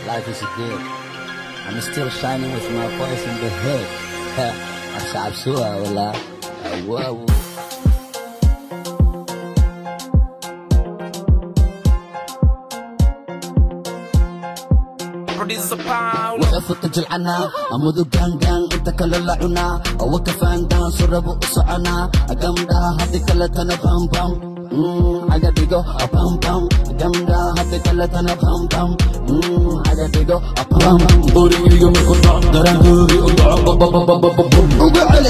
Life is good. I'm still shining with my voice in the hood. Cabsi cabsi waa walaa. Wow. Wuxuu jilcanaa amudu gaangaan inta kale la cunaa wakafaan daansu rabu u soconaa gamdhaha haddi kaletana bambam caga dhigo bambam gamdhaha haddi kaletana bambam caga dhigo bam. Qorigayga markuu dhaco daraandoori u dhaco babababababum. Ugu celi.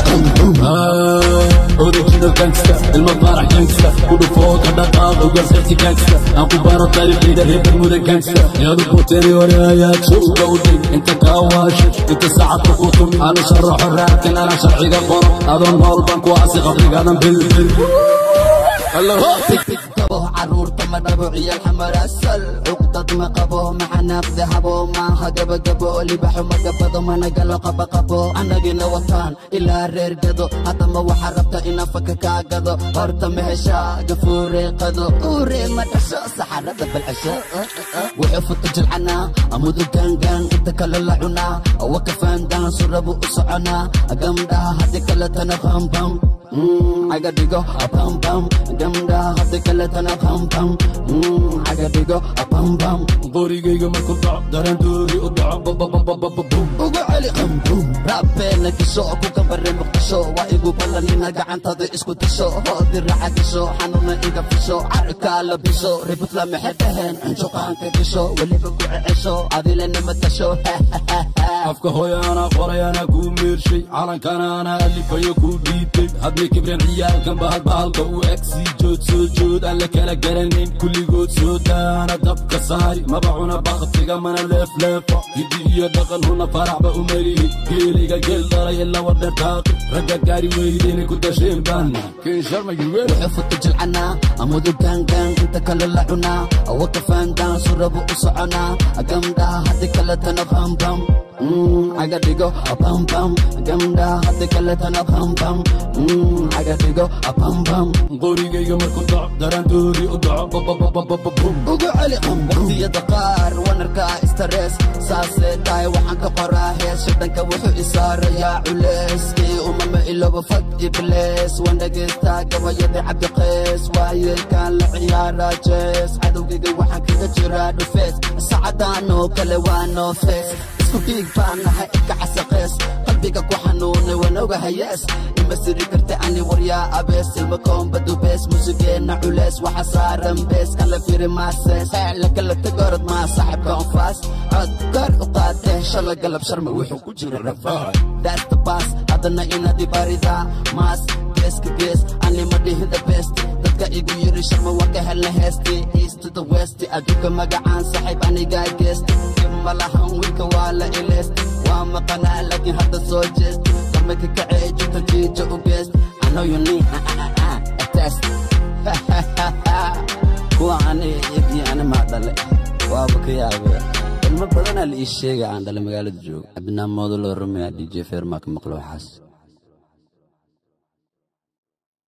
Original gangsta, ilma farax gangsta, ku dhufoo ka dhaqaaq ugarsexti gangsta, aan ku baro taariikhdayda reer Bermuda gangsta, yaadu boteeni hore ayaa jooga u dhig inta kaa waashay inta saacadka ku tumi aanu sharaxo raadkan anaa sharciga qoro adoon nool baan ku aasi qabrigaadan bilbil. Qabo caruurta ma dhabo ciyaal xamarasal cuqdad ma qabo maxanaaq dahabo maaha gabagabo libaxo ma gabado mana galo qabaqabo annagina wataan ilaa reer gado haddama waxaa rabta inaan faka kaa gado horta ma heshaa gafuuree qado uuree ma dhasho saxarada balcasho wuxuu futa jilcanaa amudu gaangaan inta kale la cunaa wakafaan daansu rabu u soconaa gamdhaha haddi kaletana bambam caga dhigo bambam gamdhaha haddi kaletana bambam caga dhigo bambam. Qorigayga markuu dhaco daraandoori u dhaco babababababum. Ugu celi rabbeena gasho ku gambare Muqdisho waa igu ballanina gacantada isku disho hoodi raaca gasho xanuuna iga fisho carkaa la biso ributla maxay dhaheen cunjuqaanka gasho weliba ku cecesho adilena ma tasho. Afka hooyaana qorayaana kuu meershay calankana anaa alifayo kuu dhiibtay hadmay kibreen ciyaalkan bahal bahalka u eg sii jood soo jood aan la kala garanayn kulligood soo daana dabka saari maba cuna baktiga mana leefleefo hiddi iyo dhaqan huna faraxba umalihi geeliga geel dhalay ilaa wadheer taaqi ragga gaari weydeynay ku dasheen baana kinsharma yuweel. Wuxuu futa jilcanaa amudu gaangaan inta kale la cunaa wakafaan daansu rabu u soconaa gamdhaha haddi kaletana bambam caga dhigo bambam gamdhaha haddi kaletana bambam caga dhigo bambam. Qorigayga markuu dhaco daraandoori u dhaco babababababum. Ugu celi. Waqtiyada qaar waan arkaa istarees saasee tahay waxaan ka qoraa hees shidhanka wuxuu isaarayaa culeyskii umama ilooba fag iblees waan dhagaystaa gabayadii Cabdiqeys waayeelkaan la ciyaaraa jees cadowgayga waxaan kaga jiraa dhufees saacadaan oo kale waa noofees isku dhiig baan nahay ka casaqees qalbiga ku xanuunay waan ogahayees ima siri karta ani waryaa abees ilma koomba dubees musigeenna culees waxa saaran bees kala firi maasees la kala tagorod maa saaxibka onfaas cod kor u qaadee shala galab Sharma wuxuu ku jira rafaad. That's the boss haddana inaad ibaridaa maas geeska gees ani ma dhihin the best dadka igu yiri Sharma waa ka helna heesti east to the west adduunka magacaan saaxiib anigaa geest dib ma lahan wiilka waa la ileest waa maqanaa laakiin hadda soo jeest dambe ka kacee jugta jiija u geest. I know you need a test. Kuwa ani ibni ani maa dhale waaba ka yaabe ilmo badanaa la ii sheega aan dhale magaalada jooga cabdinaa moodo loo rumeyaa DJ Fermaa ka maqlo waxaas.